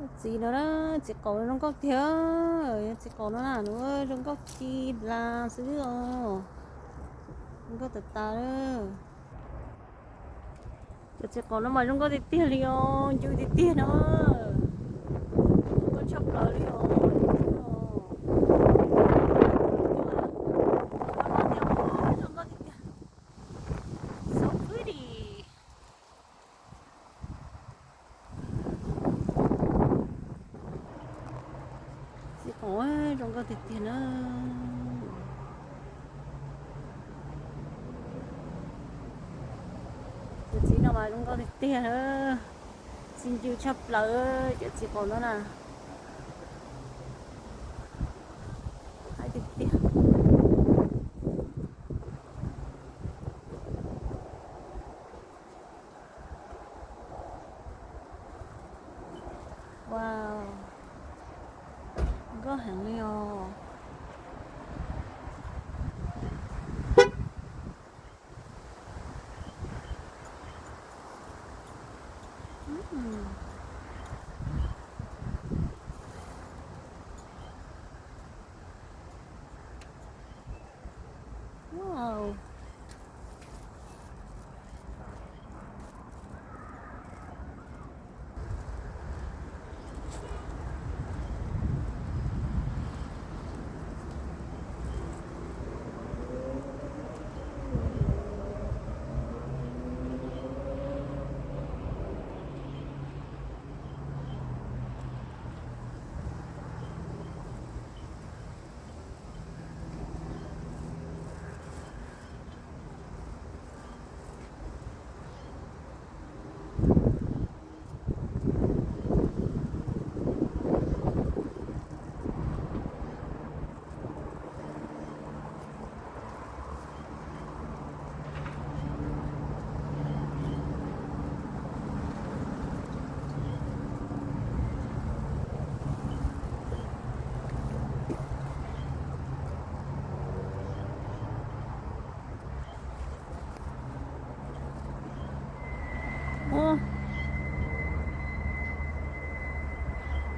Txiv no na, txiv qaub zoo nkauj tiag, yog txiv qaub no na, nws zoo nkauj ci las xwb os, zoo nkauj tas tas. Cov txiv qaub no mas zoo nkauj tiag tiag li os, ncw tiag tiag no, zoo nkauj tshaj plaws li os. Zoo nkauj tiag tiag. So pretty. Txiv qaub zoo nkauj tiag tiag na. Cov txiv no mas zoo nkauj tiag tiag, txiv ncw tshaj plaws cov txiv qaub no na. Haib tiag tiag. Wow, nkauj heev li os. Wow.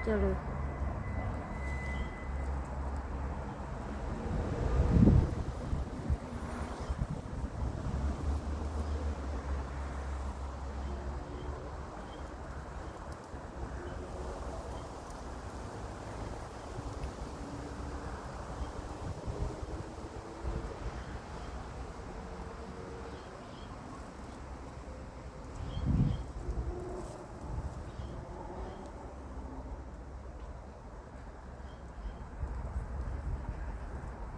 Coj lawv